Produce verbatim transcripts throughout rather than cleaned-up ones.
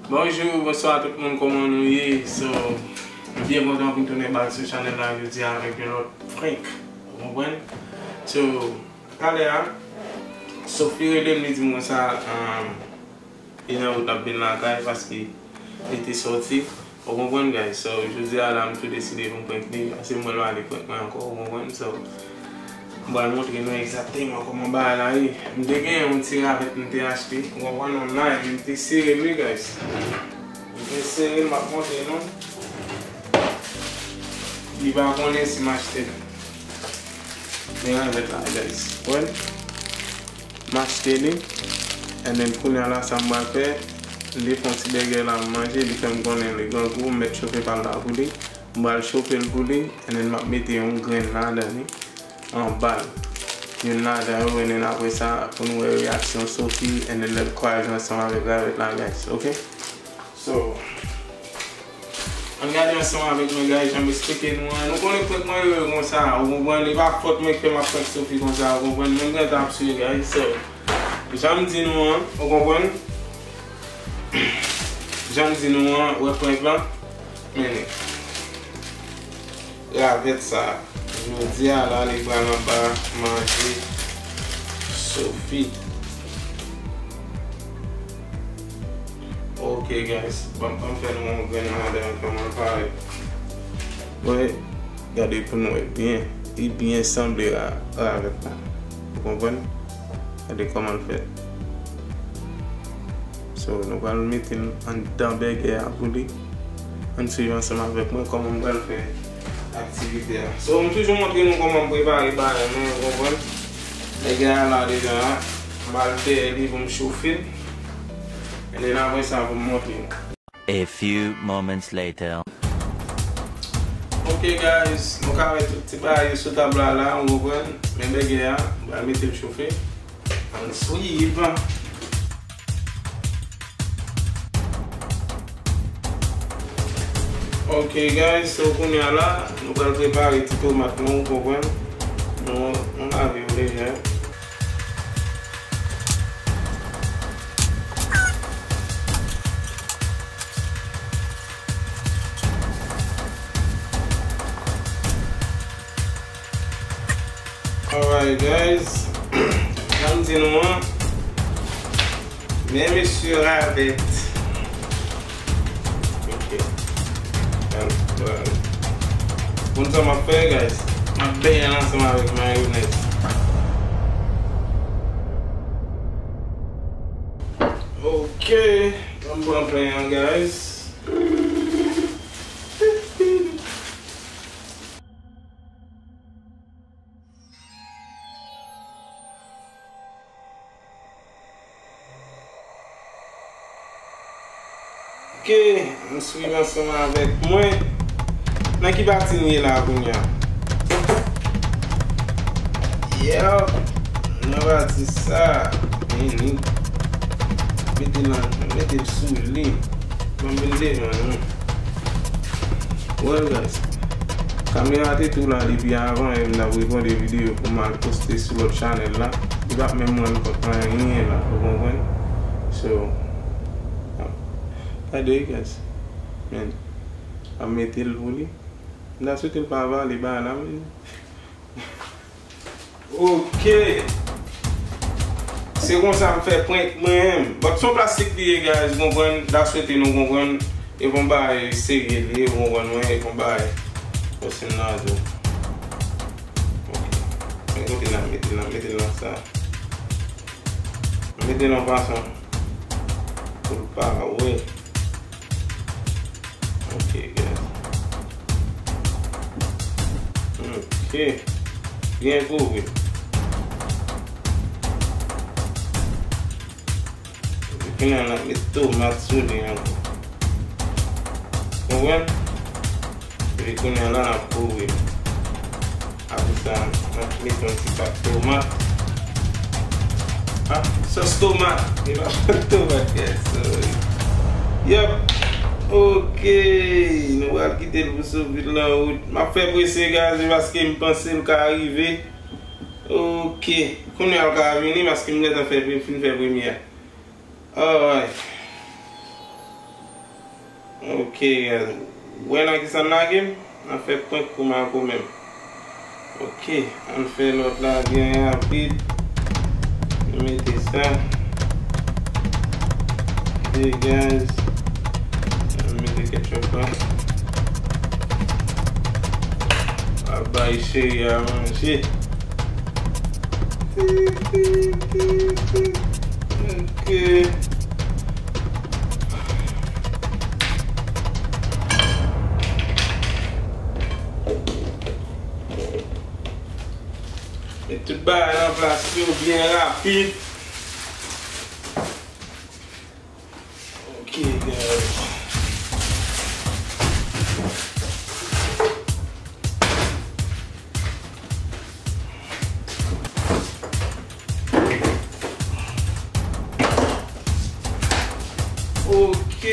Bonjou, bonswa tout moun, kòman nou ye? So, m byen kontan pou m tounen bak sou chanèl la jodi a avèk yon lòt prank. Ou konprann? So, talè a, Sophie rele m, li di m konsa, um, li nan wout l ap vin lakay paske li te sòti. Ou konprann, guys? So, jodi a la, m tou deside pou m prank li, paske m wè l pa vle prank mwen ankò, ou konprann? So, m pral montre nou egzakteman kòman bagay la ye. M te gen yon ti ravèt m te achte, ou konprann, online, men m te sere l wi, guys. M te sere l, m ap montre nou. Li pa konnen si m achte l. Men ravèt la, guys. Wè l? M achte li. And then, kounye a la, sa m pral fè, li fè yon ti bègè la, m manje, li fè m konnen li grangou, m mèt chofe pa l la pou li. M pral chofe l pou li, and then m ap mete yon grenn ladan li, anba l. Youn ladan yo, and then apre sa, pou nou wè reyaksyon Sophie, and then lè l kwaze ansanm avèk ravèt la, guys, ok? So, ann gade ansanm avèk mwen, guys, jan m esplike nou an. Nou konnen prank mwen yo konsa, ou konprann? E pa fòt mwen ki fè m ap prank Sophie konsa, ou konprann? Mwen gentan ap swiv, guys, so, jan m di nou an, ou konprann? Jan m di nou an, wè prank lan, men ravèt sa, jodi a la, li pral anba manje Sophie. Ok, guys, ban m, ban m fè nou yon grenn ladan kòman l parèt. Wè, gade pou nou wè byen. Li byen sanble a ravèt la. Ou konprann? Gade kòman l fèt. So, nou pral mete l anndan bègè a pou li. Ann swiv ansanm avèk mwen kòman m pral fè aktivite a. So, m toujou montre nou kòman m prepare bagay mwen, ou konprann? Bègè a la deja la. M al dèyè li pou m chofe l. And then apre sa, pou m montre nou. A few moments later. Ok, guys, nou ka wè tout ti bagay yo sou tab la la, ou konprann? Men bègè a, m pral mete l chofe. Ann swiv. Ok, guys, so kounye a la, nou pral prepare ti tomat nou, ou konprann? Nou, nou lave yo deja. Alright, guys. Jan m di nou an, men mesye ravèt. Ok. Al, al. Konn sa m ap fè, guys? M ap benyen l ansanm avèk mayonèz. Ok. Ban m pran plen an, guys. Ok, ann swiv ansanm avèk mwen. Nan ki pati n ye la kounye a? Yep, nan pati sa. Vini. Mete nan, mete l sou li. Ban m vin devan nou. Well, guys, kamera te tou la depi avan, e m t ap rekòde videyo pou m al poste sou lòt chanèl la. Li p ap menm rann kont anyen la, ou konprann? So, gade, guys. Men, m ap mete l pou li. M ta swete l pa vale bagay la, men. Ok. Se konsa m fè prank mwen menm. But se yon plastik li ye, guys, ou konprann? M ta swete nou konprann. E pa yon bagay serye li ye, ou konprann mwen, e pa yon bagay fasil nan tou. Ok. Men kote n ap mete l, n ap mete l nan sa. Mete l yon fason pou l pa wè. Ok, guys. Ok. Byen kouvri. Epi kounye a n ap met tomat sou li ankò. Konprann? Epi kounye a la n ap kouvri. Apre sa, n ap met yon ti pat tomat. Ah, sòs tomat. E pa pat tomat, guys. Sorry. Yep. Ok. Nou pral kite l pou sou vit lan wout. M ap fè prese, guys, paske m panse l ka rive. Ok. Kounye a l ka vini, paske m gentan fè, fin fè premye a. Alright. Ok, guys. Wè nan kisa n lage m? N ap fè prank pou Marco menm. Ok, ann fè lòt la byen rapid. Nou mete sa. Degaj. Ann mete ketchup la. A bay cheri a manje. Ok. Met tout bagay nan plas yo byen rapid. Ok, guys. Ok.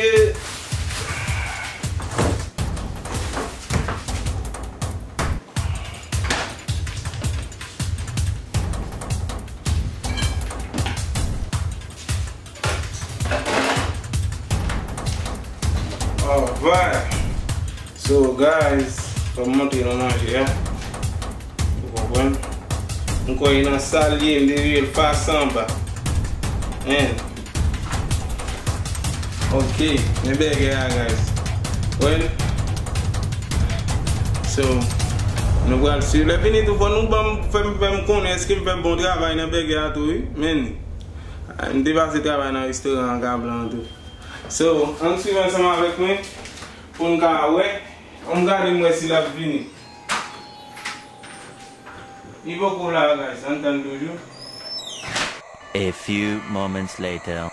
Alright. So, guys, fò m montre nou manje a. Ou konprann? M kwè nan sal ye, m te vire l fas anba. Hein? Ok, men bègè a, guys. Well, so, nou pral swiv. Lè fini tou, fò nou ban m, fè m, fè m konnen èske m fè bon travay nan bègè a tou, wi. Men, m te pase travay nan restoran an Kablan an tou. So, ann swiv ansanm avèk mwen pou n ka wè. Ann gade m wè si l ap vini. Li poko la, guys. Ann tann toujou. A few moments later.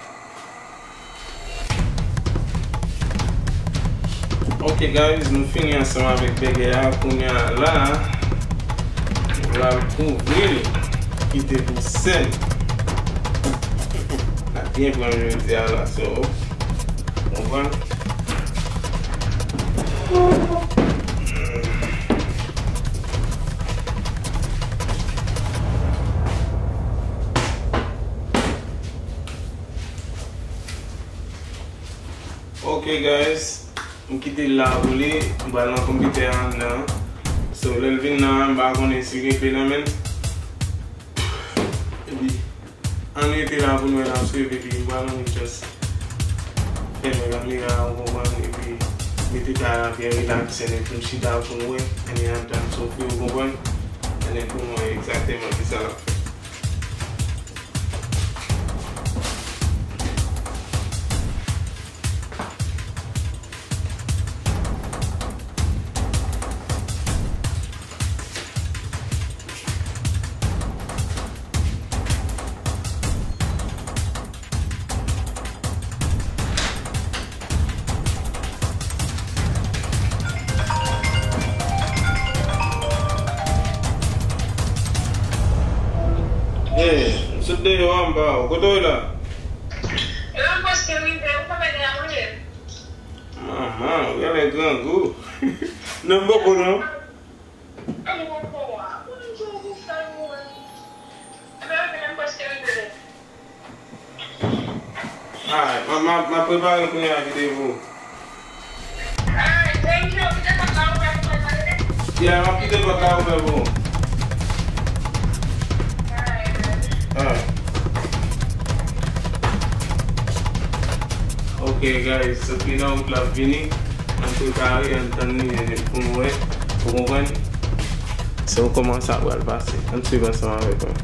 Ok, guys, nou fini ansanm avèk bègè a. Kounye a la, nou pral kouvri l, kite pou sèl. N ap byen pran jodi a la, so, konprann? Ok, guys, m kite l la pou li, m pral nan konpitè a anndan. So, lè l vin nan, m pa konnen si l gen kle nan men l. Epi, ann rete la pou n wè n ap swiv, epi m pral annik just fèmen kamera a, ou konprann, epi mete kay la byen rilakse, epi m chita pou n wè, and then after m sofri, ou konprann, and then pou n wè egzakteman kisa l ap fè. Hey, m sot deyò a, m pa wè w. Kote w ye la? E, m prèske rive, ou konn bagay la mwen menm. Manman, ou genlè grangou. Non, m poko non. Ann poko a. Ou menm tou ou fè ou. Ebyen, ok, m prèske rive. Alright, m, m, m ap prepare l kounye a, kite pou ou. Alright, thank you. Kite pòt la ouvè pou mwen, tande? Yeah, m ap kite pòt la ouvè pou ou. Alright, baby. Alright. Ok, guys, so li nan wout l ap vini. Ann prepare, ann tann li, and then pou n wè. Ou konprann? So, kòman sa pral pase? Ann swiv ansanm avèk mwen.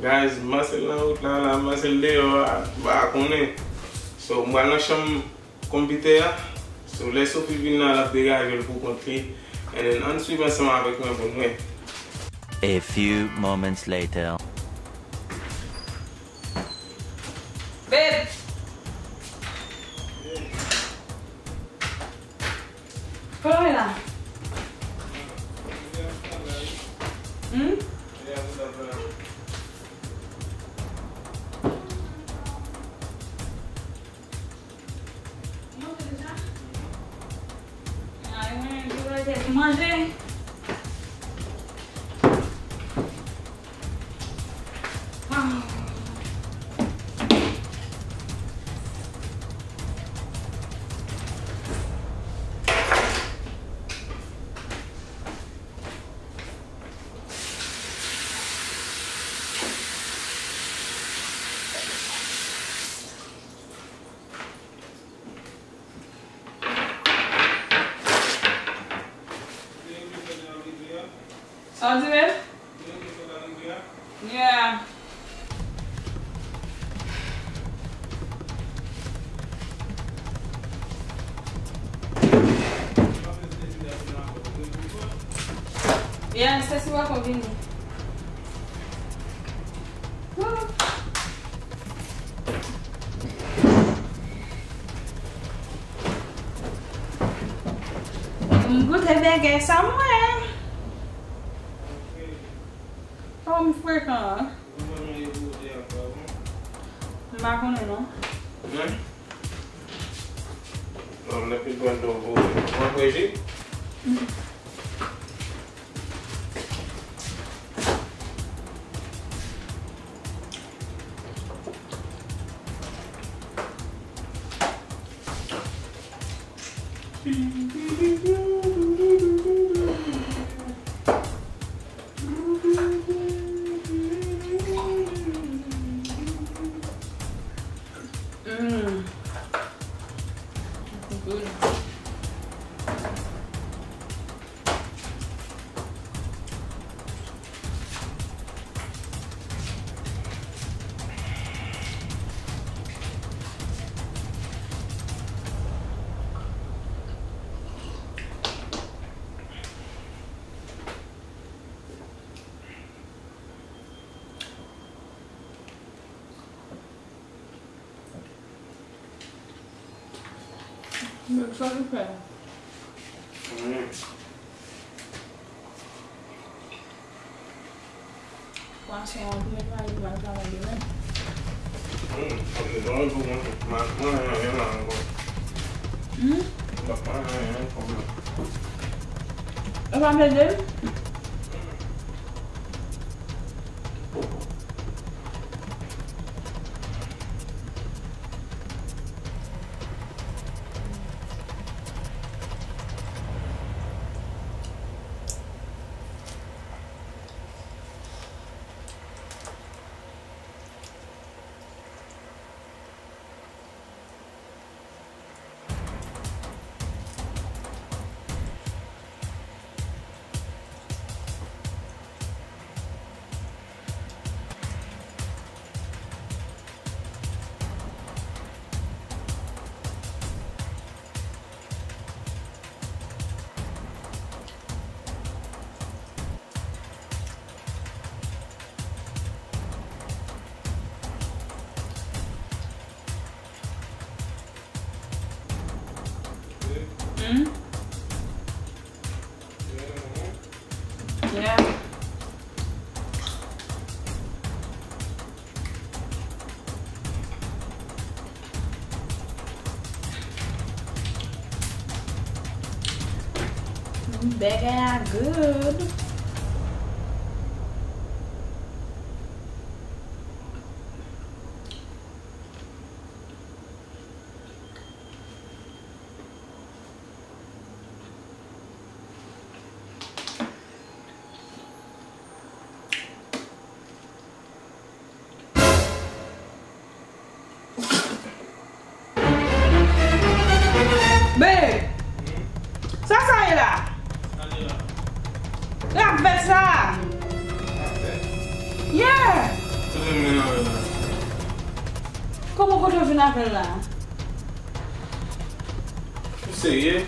Guys, m panse l nan wout la, la, m panse l deyò a, m pa konnen. So, m pral nan chanm konpitè a. So, lè Sophie vin la, l ap degaje l pou kont li. And then, ann swiv ansanm avèk mwen pou n wè. A few moments later. Babe! Kote w ye la? Hmm? Monte deja? Ay, mwen, Tèt manje. Ah. Sa w di menm? Yeah. Yeah, se si w ap vini. M goute bègè sa mwen. Oh, m frekan an. M pa konnen non. Mwen, mwen pil pran do pou mwen preje. Mm. Good. Mèg sa li fè. Mm. Pwason an tou netwaye, pral travay demen. Mm, ok, donk, mwen, mwen, mwen, mwen, mwen, mwen, mwen. Hmm? Mwen, mwen, mwen, mwen, mwen. Ou pa ede m? Hmm? Yeah. Bagay a good. Babe! Sa sa ye la? Ravèt sa? Yeah! Kòman kote w vin avè l la? Ou serye?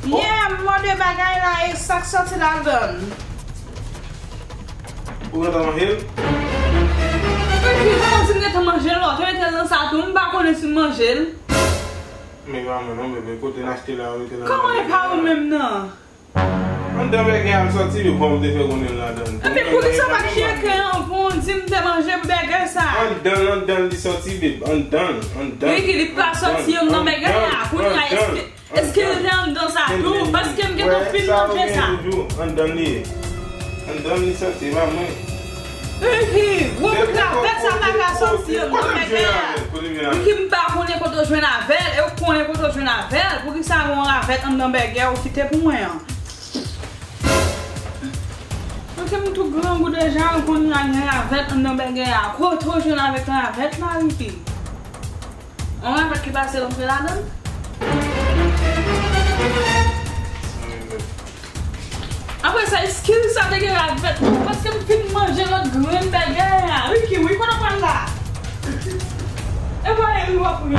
Yeah, m mòde bagay la e sa k sòti ladan l. Ou gentan manje l? Epi kòman si m gentan manje l la? Ou te mete l nan sa tou, m pa konnen si m manje l. Men e pa mwen non, bebe. Kote n achte la, yo mete l anndan. Kòman e pa ou menm nan? Anndan bègè a l sòti, men kòman w te fè konnen l ladan l? Epi poukisa w pa t tcheke anvan w di m te manje bègè sa? Anndan l, anndan l li sòti, bebe. Anndan l, anndan l. Ricky, li pa sòti anndan bègè a. Kounye a, èske, èske l te anndan sa tou? Paske m gentan fin Manje sa. Anndan li ye. Anndan li santi, pa mwen. Ricky, gwo bout ravèt sa pa ka soti anndan bègè a. Ricky, m pa konnen kote w jwenn avè l, e w konnen kote w jwenn avè l. Poukisa gon ravèt anndan bègè ou kite pou mwen an? Ricky, m tou grangou deja, ou konn la gen ravèt anndan bègè a. Kote w jwenn avèk ravèt la, Ricky? Yon ravèt ki pase rantre ladan l. Apre sa, eskize sa te gen ravèt, paske m fin manje lòt grenn bègè a. Ricky, wi, kote w pral la? E pa ri w ap ri.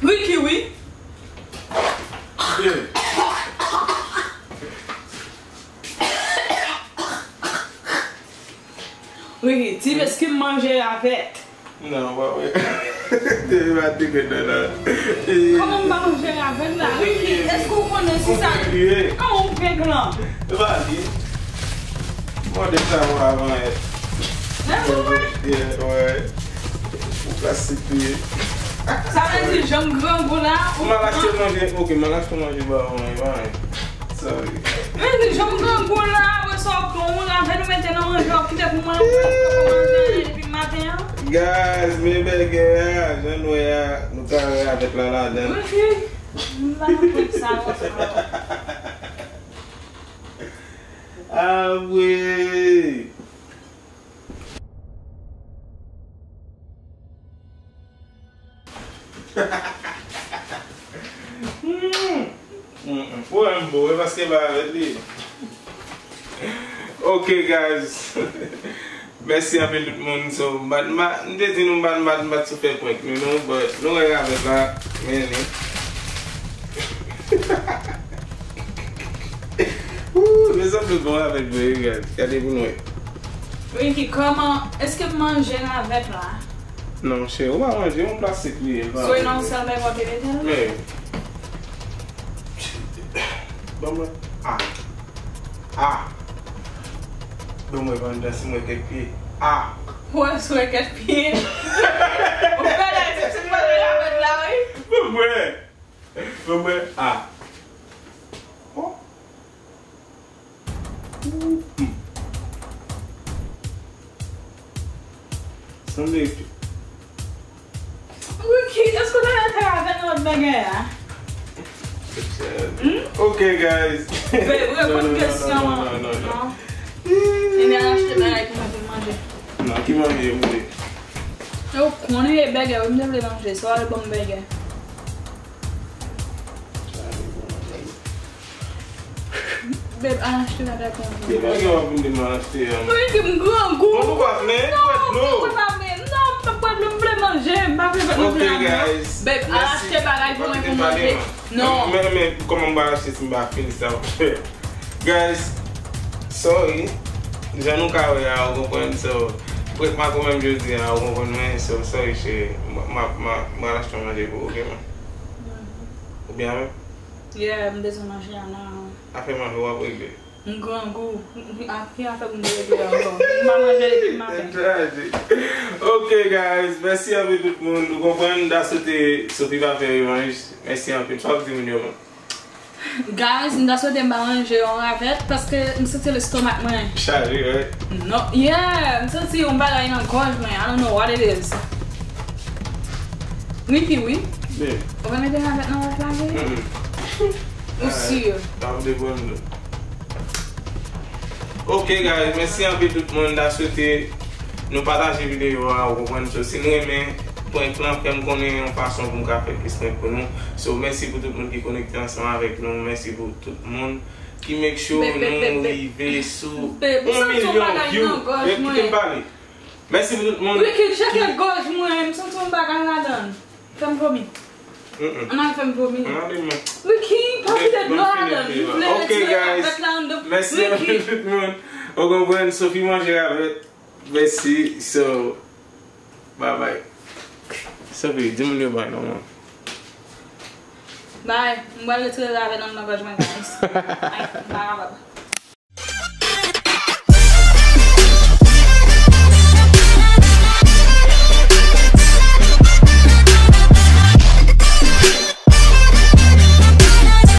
Ricky, wi. Ricky, di m èske m manje ravèt? Non, pa vre. Depi maten gen nan la. Kòman m pa manje ravèt la? Ricky, èske w konnen si sa? Kòman w fè gran? E pa li. Mande sa mwen avan yè. Nan mwen? Yeah, wè. Ou klasik li ye. Sa vle di jan m grangou la, ou m al achte manje, ok, m al achte manje ba ou, e pa anyen. Sorry. Men di jan m grangou la, apre sa w pran yon ravèt ou mete nan manje, w kite pou mwen, ou prèske poko manje anyen depi maten an. Guys, men bègè a, jan nou wè a, nou kare avèk la ladan. Ok. M pa konprann sa, non, sa. Ah, wi. Hmm. Mm, mm. Ou wè m bo, e paske m pa avèk li. Ok, guys. Mèsi anpil tout moun. So, m pa t, m pa, m te di nou m pa t, m pa t, m pa t sou fè prank nou, non, but nou wè ravèt la, men li. Ooh, mezanmi, bon ravèt vre, wi, guys. Gade pou nou wè. Ricky, kòman, èske m manje ravèt la? Non, cheri, ou pa manje, yon plastik li ye, l pa manje. So, e nan yon sèl bègè w te mete l? Men. Ban mwen. Ah. Ah. Ban mwen, ban mwen, si mwen kèk pye. Ah. Ou wè, si mwen kèk pye. Ou fè la, se ti manje ravèt la, wi. Ban mwen. Ban mwen. Ah. Oh. Sanble. Ricky, èske w ta fè avè nan lòt bagay la? Hmm? Ok, guys. Babe, reponn kesyon an. Non, non, non, non. Non. Ebyen, al achte bagay pou mwen pou m manje. Non, ki manje m vle? Ou konnen e bègè, wi, m te vle manje. So, al ban m bègè. Babe, al achte bagay pou mwen. Depi gen w ap vin di m al achte, um, mwen di m grangou. Bon, nou pa vle, non, nou pa vle. Non, m pa vle, m vle manje. M pa vle, m vle manje. Ok, guys. Babe, al achte bagay pou mwen pou manje. Non. Men, men, kòman m pral achte si m pa fini sa m ap fè? Guys, sorry. Jan nou ka wè a, ou konprann, so, prank m a kanmenm jodi a, ou konprann mwen, so, sorry, cheri. M, m, m, m pral achte yon manje pou ou, ok, man? Ou byen menm? Yeah, m bezwen manje a nan. Afè manje w ap regle. M grangou. M, m, a, ki afè pou m te regle ankò? M pa manje depi maten. Ok, guys, mèsi anpil tout moun. Nou konprann, m ta swete Sophie pa fè revanj. Mèsi anpil. Sa w ap di moun yo, man? Guys, m ta swete m pa manje yon ravèt paske m santi lestomak mwen chaje, right? Non, yeah, m santi yon bagay nan gòj mwen. I don't know what it is. Ricky, wi. Babe. Ou pa mete ravèt nan wòch la, babe? Mm-mm. Ou si? Alright. Pa vle pran dlo. Ok, guys, mèsi anpil tout moun. M ta swete nou pataje videyo a, ou konprann. So, si nou renmen prank lan, fè m konnen yon fason pou m ka fè plis prank pou nou. So, mèsi pou tout moun ki konekte ansanm avèk nou. Mèsi pou tout moun ki make sure nou rive sou yon milyon view. Babe, m santi yon bagay nan gòj mwen. Babe, kite m pale. Mèsi pou tout moun. Ricky, tcheke gòj mwen, m santi yon bagay ladan l. Fè m vomi. Mm-mm. Ann al fè m vomi. Ann ale, man. Ricky, pa kite dlo ladan l. M vle retire ravèt la anndan. Ok, guys. Mèsi anpil tout moun. Ou konprann, Sophie manje ravèt. Mèsi. So, bye bye. Sophie, di moun yo bye non, man. Bye. M pral retire ravèt anndan gòj mwen, guys. Ay, m pa kapab.